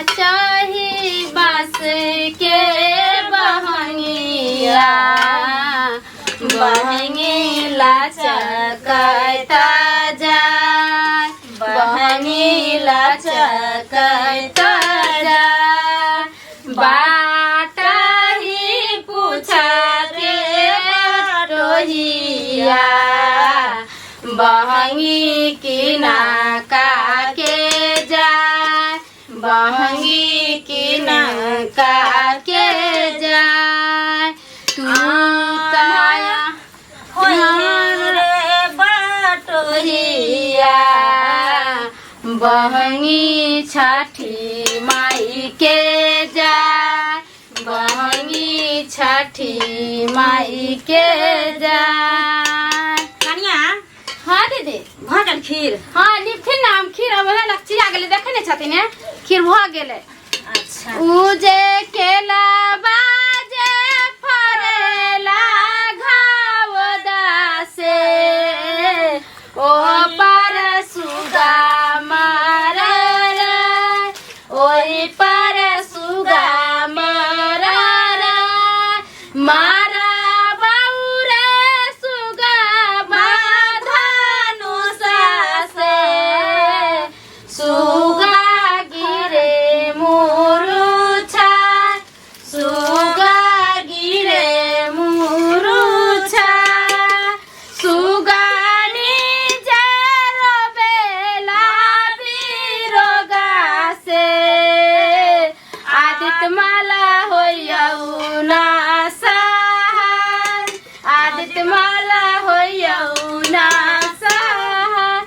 चाही बाँस के बहंगिया, बहंगी लचकता जाय, बहंगी लचकता जाय। बाटा ही पूछा के बटोहिया, बहंगी किना का के जाय, बहंगी किना का के जाय। तू तया रे बटोहिया, बहंगी छठी माई के जाय, बहंगी छठी माई के जाय। कनिया। हाँ दीदी। भऽ गेल खीर? हाँ निपथिन ना, हम खीर अब लक्षी आ गेलै, देखे नहि छथिन हे, खीर भऽ गेलै। अच्छा। उ जे केला बाजे फरेला घाव दासे, ओ पर सुगा मारल, ओहि पर सुगा मारल, मारा बाउरे सुगा बाधनुषा से, सुगा गिरे मुरुछा, सुगा गिरे मुरुछा। सुगानी जर बेला बिरोगा से, आदित्य माला होयौ ना सहाय, आदित्य माला होयौ ना सहाय।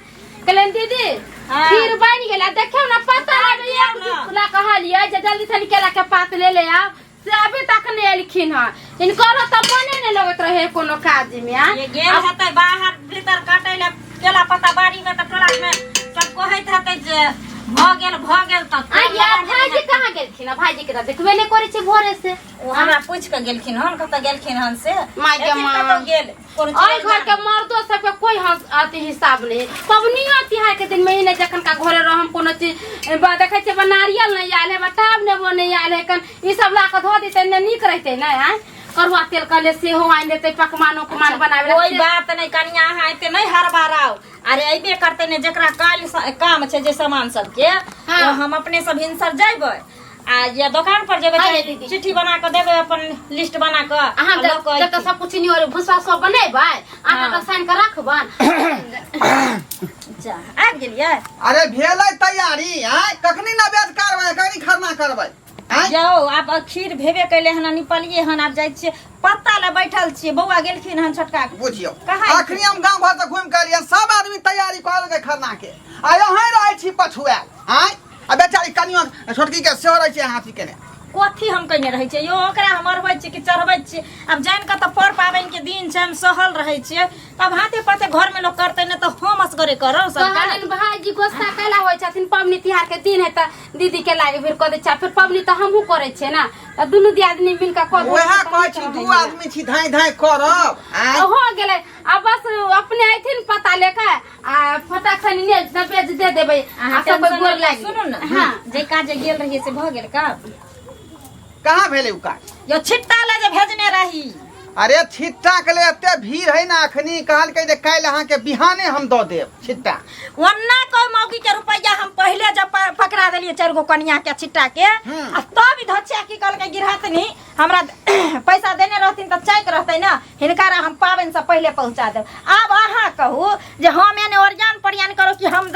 कहलनि दीदी, खीर बनि गेल आ देखियौ ने पता लागल एक दू कहलियै जे जल्दी से केला के पात ले ले आउ, से अभी तक नहि एलखिन हँ। हिनकरो तऽ मने नहि लगैत रहे कोनो काज मे आ। ये गेल हेतै बाहर भीतर काटै लए केला पत्ता बाड़ी में, तऽ टोला में सब कहैत हेतै जे भऽ गेल, भऽ गेल। तऽ आ या भाईजी कहाँ गेलखिन हँ? भाईजी के तऽ देखबे नहि करै छै भोरे से। ओ हमरा पूछि कऽ गेलखिन हन, कतऽ गेलखिन हन से। माय गे एथिन माँ। कतौ गेल कोनो एहि घर के मर्दो सबके कोई अथी हिसाब नहीं। पबनियो तिहार के दिन महीने जखन का घरे रहम, कोनो चीज देखै छियै नारियल नहीं आयल है, बताब ने वो नहीं आयल है, कन ई सब ला के धो देते ने नीक रहते ने। आँय करुआ तेल कहले सेहो आनि देते, पकवान उकवान बनावे ला। कोई बात नहीं कनिया, अहाँ एते नहीं हड़बड़ाउ। अरे अइबे करते ने, जेकरा काल्हि काम छै जे सामान सबके, ओ हम अपने सब भिनसर जइबै आ या दोकान पर जेबै, हाँ, चाहे दीदी। चिट्ठी बना कऽ देबै, अपन लिस्ट बना कऽ अहाँ आ लऽ कऽ जब तक सब कुछ नहीं हो, भुसवा सब बनेबै, आटा हाँ। टा सानि के रखबन। जा, आबि गेलियै? अरे भेलै तैयारी? आँय कखनी नवेद करबै, कखनी खरना करबै? आँय जाओ, आब खीर भेबे कैले हन, निपलिए हन, आब जाइ छियै पत्ता लए बैठल छियै। बौआ गेलखिन हन छोटका। बुझियौ। कहाँ? अखनी हम गाँव घर से घुमि के एलियै, सब आदमी तैयारी कऽ लेलकै खरना के आ अहीं रहै छी पछुआयल। आँय आ बेचारी कनियो छोटकी के सेहो रहै छै हाथी केने। कथी हम कयने रहै छियै यो? ओकरा हम अरबै छियै कि चढ़बै छियै? आब जानि कऽ तऽ पर पाबनि के दिन छै, हम सहल रहै छियै, तब हाथे पाथे घर में लोग करतै ने तऽ हम असगरे करब सब काज? कहलनि भाईजी गुस्सा कैला होइ छथिन? पबनी तिहार के दिन है तऽ दीदी के लागे फिर कऽ दै छै। फिर पबनी तऽ हमहूँ करै छियै ने, तऽ दुनू दियादनी मिल कऽ कऽ दै वएह छियै तऽ कहै नीक छी रहै दू है ने। आदमी छी, धाँइ धाँइ करब। आँय हो गेलै, आ बस अपने अयथिन पता लेके आ फटाक से ने नवेद दे देबै अहाँ आ सब कोइ टेंशन गोर नहि लागि। सुनू ने। हाँ। जे काज जे गेल रहियै से भऽ गेल का? कहाँ भेलै उ काज? यो छिट्टा ले जे भेजने रही। अरे छिट्टा के लिए एते भीड़ है ना, अखनी कहलकै जे काल्हि अहाँके बिहाने हम दऽ देब छिट्टा। ओन्ना कोई मौगी के रुपैया हम पहिले जब पकड़ा देलियै चारि गो कनिया के छिट्टा के, आ तब ई धचिया की कहलकै गिरहतनी, हमरा पैसा देने रहथिन तऽ चैक रहतै ने हिनका, हम पाबनि से पहिले पहुंचा देब। आब अहाँ कहू जे हम एने ओरियान परियान करू कि हम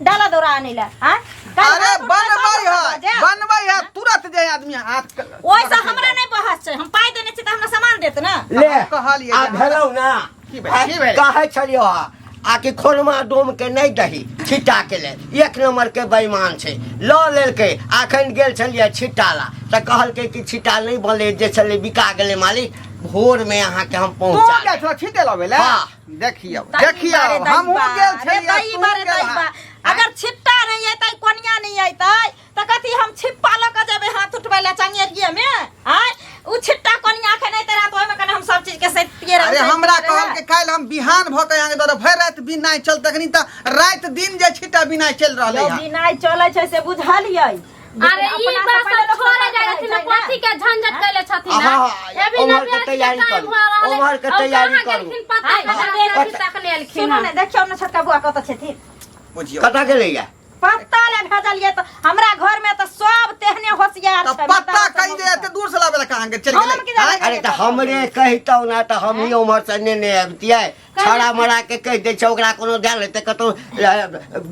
डाला दौड़ा आनै लए? आँय? काल्हि अरे हाथ उठबै बनबै तब है ने जायब। बनबै है तुरंत जे आदमी हाथ ओहिसँ हमरा नहि बहस छै, हम पाइ देने छी तऽ हमरा सामान देत ने। ले हम कहलियै आ जे भेलौ ना। की भेलै? की भेलै? कहै छलियौ हा आ कि खोनमा डोम के नहि दही छिट्टा के लेल, एक नंबर के बेईमान छै, लऽ लेलकै। अखन गेल छलियै छिट्टा ला तऽ कहलकै कि छिट्टा नहि बनलै, जे छलै बिका गेलै मालिक, भोर में अहाँके हम तू पहुँचा गेल छलो छिटे लबै ले? हाँ। देखियौ, दही देखियौ, बारे, दही हमहूँ गेल बारे, छलियै, दही तू बारे, गेल दही हँ। बारे। अगर छिट्टा नहि अयतै, कोनिया नहि अयतै तऽ कथी हम छिप्पा लऽ कऽ जेबै हाथ उठबै लए चंगेरिये में? आँय, उ छिट्टा कोनिया एखन अयतै रहए तऽ ओहिमे कने हम सब चीज के सैतियै रहए। अरे हमरा कहल के काल्हि हम बिहान भऽ के अहाँके दऽ भरि राति बिनाइ चलतै, अखनी तऽ राति दिन जे छिट्टा बिनाइ चलि रहलै यौ हँ। बिनाइ चलै छै से बुझलियै। अरे ई अपना से बात पहिले सब लोक छोड़े सतर्क जाइ रहै रहथिन छै ना, कथी के झंझट कैले छथिन हाँ, ना? हाँ, अभी ओम्हर के नब्बे तैयारी टाइम करू, भऽ रहल है। ओम्हर के और तैयारी कहाँ करू। गेलखिन पता हाय, नहि, हाय, अभी तक नहि एलखिन सुनू हन। ने देखियौ ने छोटका बुआ कतऽ छथिन बुझियौ कतऽ गेलैया पत्ता ले भेजलियै तऽ हमरा घर में तऽ सब तेहने होशियार तऽ छै पत्ता मतलब कहि दे एते दूर से लाबे ला कहाँ के चलि हम गेलै की जाने आँय? अरे तऽ हमरे कहितौ ना तऽ हमही उम्हर से नेने अबितियै छड़ा मरा के कहि दै छै ओकरा कोनो ध्यान हेतै कतौ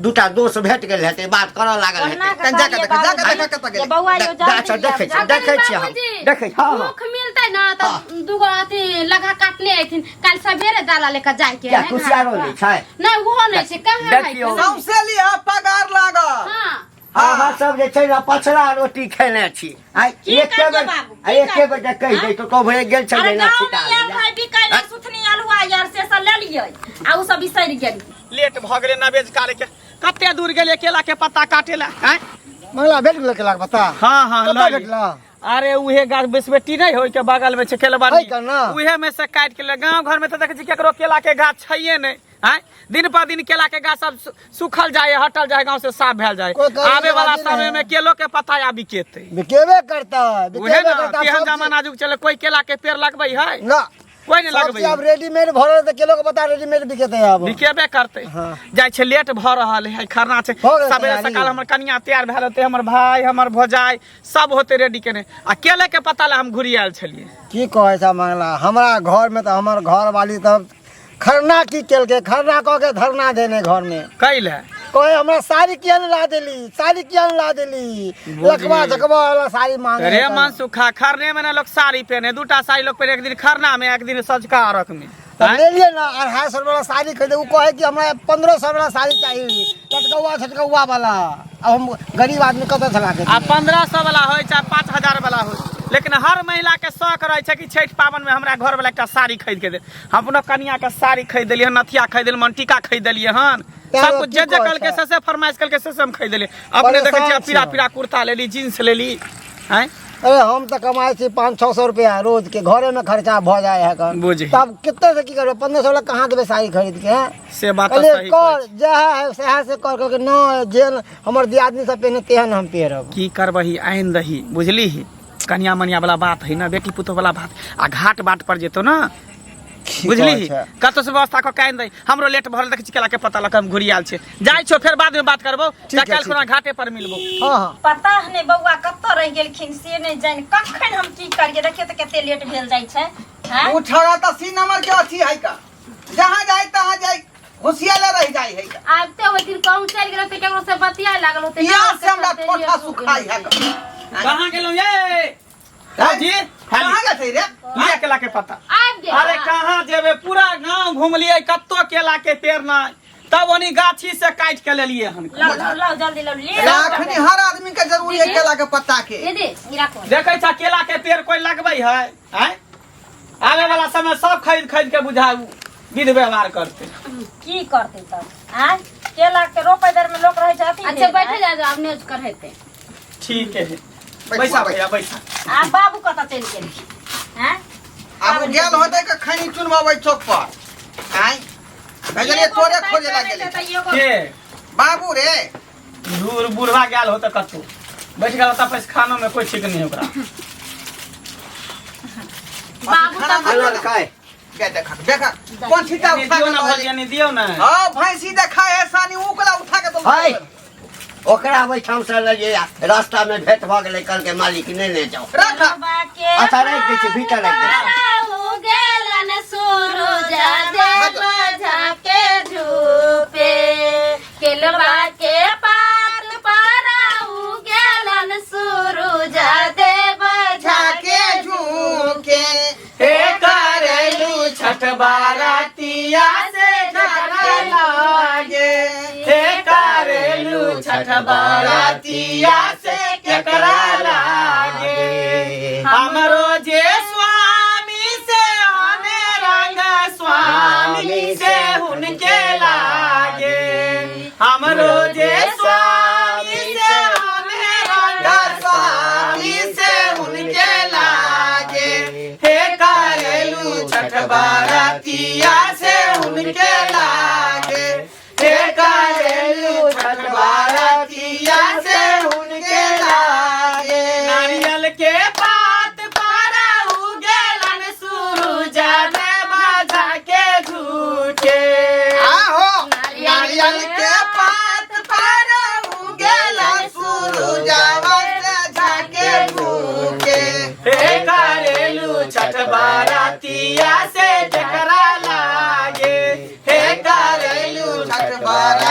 दूटा दोस्त भेट गेल हेतै बात करऽ लागल ओना हेतै के कनि जा के कहलियै देख, जा के बाबूजी, देख कतऽ गेलै। जे बौआ यौ जल्दी अच्छा देखै आबि छियै देखै छियै हम बाबूजी, देखै हँ हँ भूख मिलतै ना तऽ दूगो अथी लगा काटने अयथिन काल्हि सवेरे डाला लेकर जाय के किया है कुसियारो नहि छै नहि ओहो नहि छै कहाँ है देखियौ। सौंसे लिह पगार लागल हाँ अहाँ सब जे छै ने पछड़ा रोटी खेने छी आइ की एके करियै बेर बाबू, आ की एके बेर जे कहि दै तऽ कहबै गेल छलियै अरे ना गाँव छिटा में आयल लै रहै बिकै लए सुथनी अल्हुआ यार से सब लेलियै आ उ सब बिसरि गेलियै लेट भऽ गेलै नवेज काले के कते दूर गेलियै केला के पत्ता काटे ला आँय मंगला भेट गेल केलाके पत्ता हाँ हाँ कतऽ लऽ लिअ। भेटला अरे उहे गाछ बेसबेटी नहीं होय के बगल में छै केलबाड़ी है का ना? उहे में से काट के ले गांव घर में तो देखै छी केकरो केला के गाछ छैये नहीं आँय दिन पर दिन केला के गाछ सब सुखल जाय हटल जाय गांव से साफ भेल जाय कोई करे आबे वाला राजी नहीं। समय में केलो के पत्ता आबि केतै बिकेबे करता उहे बिकेबे ना करता केहन सब चीज- जमाना जुग चले कोई केला के पेड़ लगबै है ना कोई नहीं सब लगबै चीज अब रेडीमेड भरल तऽ केलो के पत्ता रेडीमेड बिकेतै अब बिकेबे करतै हाँ। जाइ छै लेट भऽ रहल है खरना छै भऽ गेल सवेरे तैयारी। सकाल हमर कनिया तैयार भेल होतै हमर भाय हमर भौजाइ सब होतै रेडी केने आ केले के पत्ता लए हम घुरि आयल छलियै की कहै छ मंगला हमरा घर में तऽ हमर घर वाली तब खरना की केलकै खरना कऽ के धरना देने घर में कैले कहे हमरा साड़ी किया नहीं ला देली साड़ी किया नहीं ला देली लकवा झकवा वाला साड़ी मांगे रे मन सुखा खरने में ना लोग साड़ी पहने दूटा साड़ी लोग पहने एक दिन खरना में एक दिन सझका अरख में तब ले लिए ना 250 वाला साड़ी खरीदे उ कहे कि हमरा 1500 वाला साड़ी चाहिए लटकौआ छटकौआ वाला अब हम गरीब आदमी कतऽ से ला के आ दियै? 1500 वाला होइ चाहे 5000 वाला होइ लेकिन हर महिला के शौक रहै छै कि छठि पाबनि में हमरा घर वाला एकटा साड़ी खरीद के दे हम अपनो कनिया के साड़ी खरीद देलियै हन नथिया खरीद देलियै मनटीका खरीद देलियै हन तैं सब कुछ की जे जे कहै कहलकै छै? से से फरमाइश केलकै से से हम खरीद देलियै अपने देखै छियै परेशान पीरा छी पीरा कुर्ता लेली जींस लेली आँय अरे हम तऽ कमाइ छी 500-600 रुपया रोज के घरे में खर्चा भऽ जाइ है कन बुझी। तब कते से की करबै 1500 वाला कहाँ देबै साड़ी खरीद के हैं? से बात तऽ कहलियै सही कहै कर जएह है सएह से कर कहलकै नहि जेहन हमर दियादनी सब पहिने तेहन हम पहिरब की करबही आनि दही बुझलीही कनिया मनिया वाला बात है ना बेटी पुतोह वाला बात आ घाट बाट पर जेतो ना की बुझली कहै छै? कतौ से व्यवस्था कऽ के आनि दही हमरो लेट भरल देखै छी केला के पता लऽ कऽ हम घुरि आयल छी जाइ छौ फेर बाद में बात करबौ ठीक है, काल्हि ठीक खुना घाटे पर मिलबौ हाँ हाँ पता नहि बौआ कतऽ रहि गेलखिन से नहि जानि कखन हम की करियै देखियौ तऽ कते लेट भेल जाइ छै हँ उ छौड़ा तऽ सी नंबर के अथी है का जहाँ जाए तहाँ जाए होशियाले रह जाए है का आबते होथिन कहूँ चलि गेल होतै केकरो से बतियाए लागल होतै प्यास से हमरा ठोठा सुखाई है का कहाँ गेलहुँ ये जी कहाँ गेल छै रे लिया केला के पत्ता आबि गेल अरे कहाँ जेबे पूरा गांव घुमलिए कत्तो केला के पेड़ नहीं तब ओनी गाछी से काट के लेलिए हन लाउ लाउ लाउ जल्दी लाउ ले राखनी हर आदमी के जरूरी है केला के पत्ता के दीदी ई राखो देखै छा केला के पेड़ कोई लगबै है आँय आवे वाला समय सब खरीद खरीद के बुझा विध व्यवहार करते की करतै तब आँय केला के रोपै बेर में लोक रहै छै अथी अच्छा भेल, बैठे आँय? जा जाओ अब न्यूज कर हेतै ठीक है बैसा भैया बैसा आ बाबू कतऽ चलि गेलखिन आँय आब ओ गेल होतै के खैनी चुनबाबै चौक पर आँय भेजलियै एगो तोरे के खोजे ताकि ला गेलै तऽ एगो के बाबू रे दूर बुढ़वा गेल होते कतौ बैठ गेल होता पैस खानो में कोई ठीक नहीं ओकरा बाबू खाना तऽ खाना खाना खाय गे देख देख कोन छिटा यानी उठा दियौ के ना लऽ भोज यानी दियौ ना हाँ भैंसी देखा है सानी ओकरा उठा के तो हाय ओकरा ओहिठाम से लऽ रास्ता में भेंट भऽ गेलै कहलकै मालिक नहि ले जाओ रख के अच्छा राखि दै छियै भीतर राखि दै छियै गेलन सूरज देव झाके झूपे केलवा के पात पाराऊ गेलन सूरज देव झाके झाके झूके हे करेलू छठ बारातिया से झगड़ा लागे हे करेलू छठ बारातिया से केकरा लागे हमरो जे स्वामी से आने रंग स्वामी से उनके लागे हमरो जे स्वामी से आने रंग स्वामी से उनके लागे हे करेलू छठ बारातिया से उनके लागे हे करेलू छठ बारातिया से उनके लागे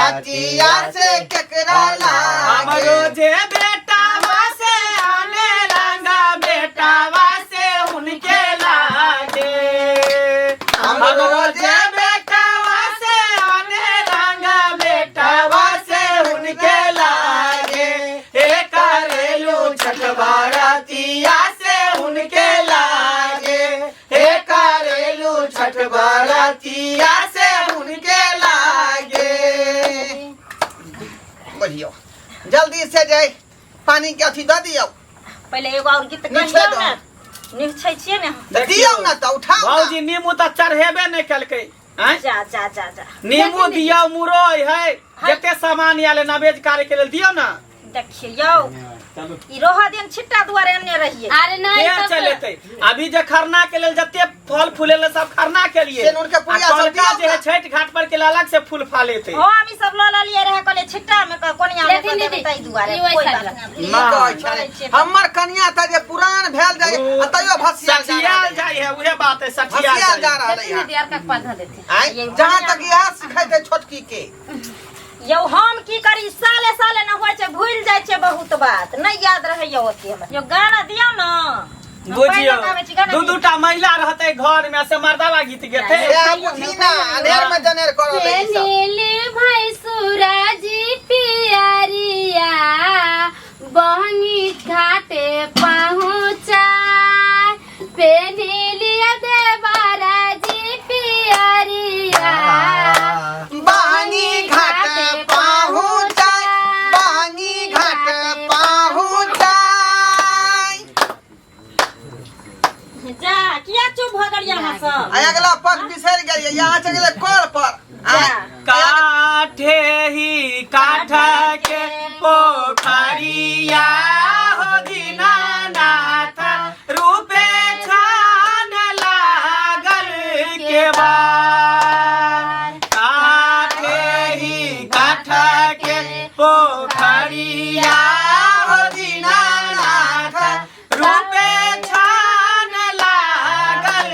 बारतिया से केकरा लागे। हमरो जे बेटा से आने रंगा बेटा से उनके लागे। हमरो जे बेटा से आने रंगा बेटा से उनके लागे। हे करेलू छठ बारतिया से उनके लागे। हे करेलू छठ बारतिया से उनके लागे। बुझियौ जल्दी से जाय पानी के अथी दऽ दियौ। पहिले एगो और गीत निछै कहियौ दो। ने, निछै छियै ने। तऽ दियौ ने तऽ उठाउ ने। भौजी नीमू तऽ चढ़ेबे नहि केलकै आँय? जा जा जा जा। नीमू दियौ, मुरई है, जते सामान आयल है नवेद कार्य के लेल दियौ ना। देखियौ ई रह दिन छिट्टा दुआरे एने रहिए। अरे नहीं के सब चलेते अभी जे खरना के लेल जते फल फूल एले सब खरना के लिए। सेनुर के पुड़िया आ सब कलका दियौ जे है ना। छठ घाट पर के लेल अलग से फूल फालेते। हो हम ई सब ल लेलिए रहे, कहलिए छिट्टा में कोनिया में लेथिन कऽ देबै दीदी, ताहि दुआरे ई वैसा कोई बात लग। नहि। की कहै छै हमर कनिया तऽ जे पुरान भेल जाय आ तैयो भसियाल जा सठियाल रहल जाइ है, उहे बात है, सठियाल भसियाल जा जाइ है। रहल देथिन है। दीदी, और का पौधा देथिन। आँय, जहाँ तक इएह सिखैत है छोटकी के। यौ हम की करी, साले साले न होइ छै, भूलि जाइ छै बहुत बात, नहि याद रहैया ओते हमरा। यौ गाना दियौ न, हम बुझियौ पहिले गाबै छी, गाना दू दियौ। दूटा महिला रहते घर में से मर्दावा गीत गेते। सएह बुझी ना, अनेर में जनेर करल है ई सब। नीली भैंसुराजी पियरिया बहनी घाटे पहुँचा, पेनिलिया देवराजी पियरिया बहनी घाट पहुँचाय, बहनी घाट पहुँचाय। जा किया चुप भऽ गेलियै अहाँ सब? आ अगला पद बिसरि गेलियै, यहाँ चलि गेलै कल पर। आँय, काठे ही काठ के पोखरिया हो दीनानाथ रूपे छान लागल के बार। काठे ही काठ के पोखरिया हो दीनानाथ रूपे छान लागल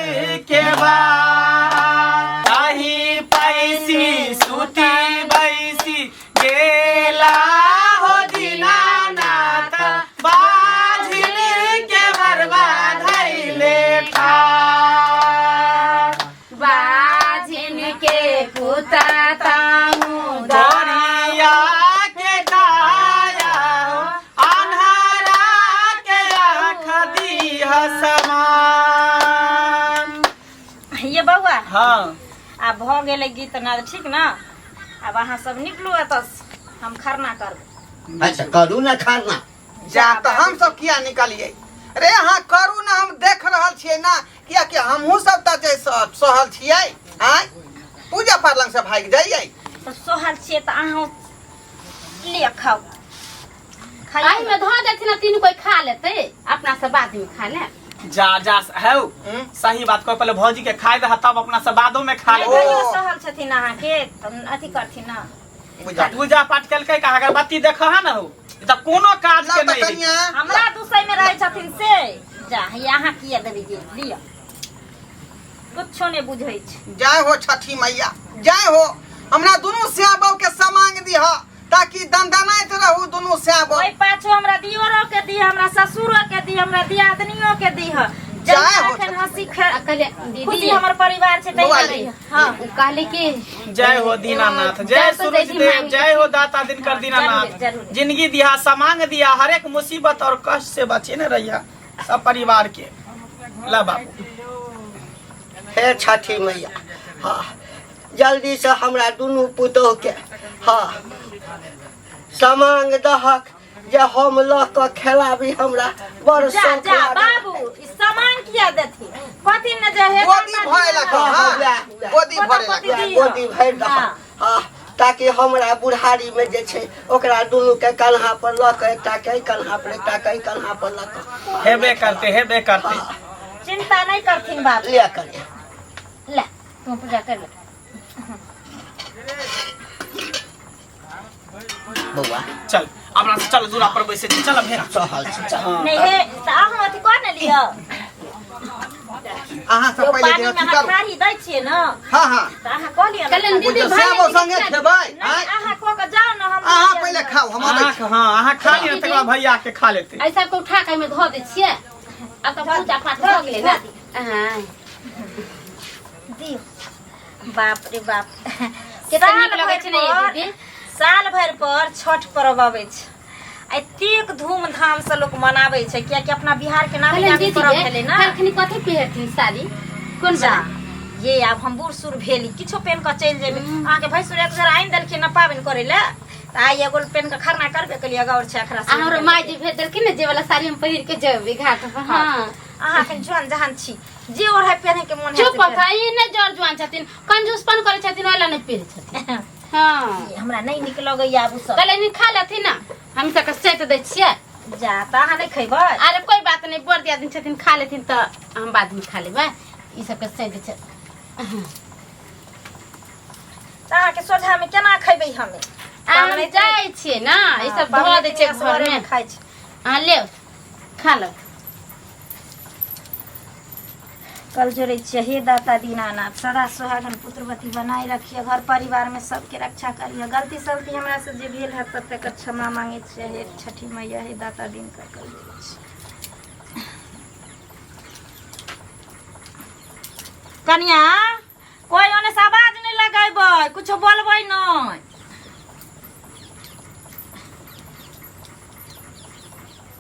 के बार। ताही पैसी सुती बैसी गेला हो दीनानाथ बाझिल के बरबा धैले ठार। बाझिन के पुता ताहू गोरिया के काया अन्हारा के आँख दीह समान। ये बौआ हाँ आब भऽ गेलै गीत नाद, ठीक ने? आब अहाँ सब निकलू एतऽ, हम खरना करबै। अच्छा करू ना खरना। जा तऽ हम सब किया निकलियै रे, अहाँ करू ना, हम देख रहल छियै ना, कियाकि हमहूँ सब तऽ जे सहल छियै। आँय पूजा पाठ लग से भागि जाइयै। तऽ सहल छियै तऽ अहाँ लिअ खाउ, खाइयौ। एहि में धऽ देथिन आ तीनू कोई खा लेतै, अपना सब बाद में खा ले। जा जा है सही बात कह, पहले भौजी के खाए दह तब अपना सब बादो में खा नहि ले। कहियो सहल छथिन अहाँके तऽ अथी करथिन ना। बुझा पूजा पाठ केलकै का अगरबत्ती देख हा ना हो, ई तऽ कोनो काज के लाउ तऽ नहीं है। कनिया हमरा दुसै में रहै छथिन से जा, हे अहाँ किया देबै जे लिअ, कुछो नहि बुझै छै। जय हो छठी मैया, जय हो। हमरा दुनू श्याबो के समांग दिह ताकि दंदनाइत रहू दुनू श्याबो। ओहि पाछू हमरा दियोरो के दिह, हमरा ससुरो के दिह, हमरा दियादनियो के दिह। जय जहिया हो एखन छठी हंसी आ कहले दीदी खुशी हमर परिवार छै बौआ तहिना ले। दिह। हाँ। ओ कहले कि जय हो दीनानाथ, जय जय तो सूरज जय देव, मांगे। जय हो दाता दिनकर दीनानाथ। जरूर, जरूर। जिंदगी दिया, समांग दिया, हर एक मुसीबत और कष्ट से बचे न रहिया सब परिवार के। ला बाबू। हे छठी मैया, हाँ जल्दी से हमरा दुनू पुतोह के हाँ समांग दहक जे हम लऽ कऽ खेलाबी, हमरा बड़ जा शौक जा लागल। बाबू ई सामान किया देथिन, कथी ने जे हे गोदी भरे लग, हाँ, हाँ, वएह, वएह। गोदी भरे लग। गोदी वएह, गोदी भरि दहक हाँ। हाँ, ताकि हमरा बुढ़ारी में जे छै ओकरा दुनू के कन्हा पर लऽ कऽ, एकटा के कन्हा पर, एकटा के कन्हा पर लऽ कऽ। हेबे करते, हेबे करते। चिंता नहीं करथिन बाबू। लिअ कनिया। ले तू पूजा कर ले बौआ। चल अपना से चल दूरा पर बैसे छी, चल भेड़ा। सहल छी, चल। नहीं हे तऽ अहाँ अथी कऽ ने लिअ। अहाँ सब यौ, पहिले पानी जे में अथी अहाँ करू खारी दै छियै ने हाँ हाँ तऽ अहाँ कऽ लिअ ने। कहलनि दीदी बुझियौ, भाई सेबो संगे खेबै नहि आँय? अहाँ कऽ के जाउ ने हम अहाँ पहिले खाउ हम अबै अहाँ छी हाँ अहाँ खा लिअ तकर बाद भैया के खा लेते ऐसा को उठा के एहिमे धऽ दै छियै आब तऽ पूजा पाठ भऽ गेलै ने हाँ दियौ बाप रे बाप कते साल नीक लगै भरि छै ने ये पर दीदी साल भरि पर छठ पर्व अबै छै आ एतेक धूमधाम से लोक मनाबै छै कियाकि अपना बिहार के नामी कहलनि दामी दीदी पर्व गे भेलै ने कलखनी कथी पहिरथिन साड़ी कोन जा बला ये आब हम बूढ़ सूढ़ भेली किछो पेन कऽ चलि जेबै अहाँके भैंसुर एक जरा आनि देलखिन ने पाबनि करै लए तऽ आइ एगो पेन कऽ खरना करबे केलियै गौर छै अखरा आ हमरो माय जी भेज देलखिन ने जे वाला साड़ी हम पहिर के जेबै घाट पर हाँ अहाँ एखन जुआन जहान छी जे ओढ़ै पहिरे के मोन चुप भाई नहि जर जुआन छथिन कंजूसपन करै छथिन ओहि ला नहि पहिरै छथिन हाँ हमरा नहि नीक लगैया आब ओ सब कहले नहीं खा लेथिन ना हम सबके सैत दै छियै जा तऽ अहाँ नहि खैबै अरे कोई बात नहीं बड़ दिया दिन छथिन खा लेथिन तऽ हम बाद में खा लेबै ई सबके सैत दै छियै तऽ अहाँके सोझामे केना खैबै हमे आ हम जाइ छियै ना ई सब धऽ दै छियै घरमे खाइ छी अहाँ ले खा लो कल जोड़ै छियै हे दाता दीनानाथ सदा सोहागन पुत्रवती बनाए रखिए घर परिवारमे सबके रक्षा करिए गलती सलती हमरा से जे भेल है तब तक क्षमा मांगे छियै हे छठी मैया हे दाता दिन कर कल जोड़ै छियै कनिया कोई ओने से आवाज नहीं लगेबै कुछो बोलबै नहीं।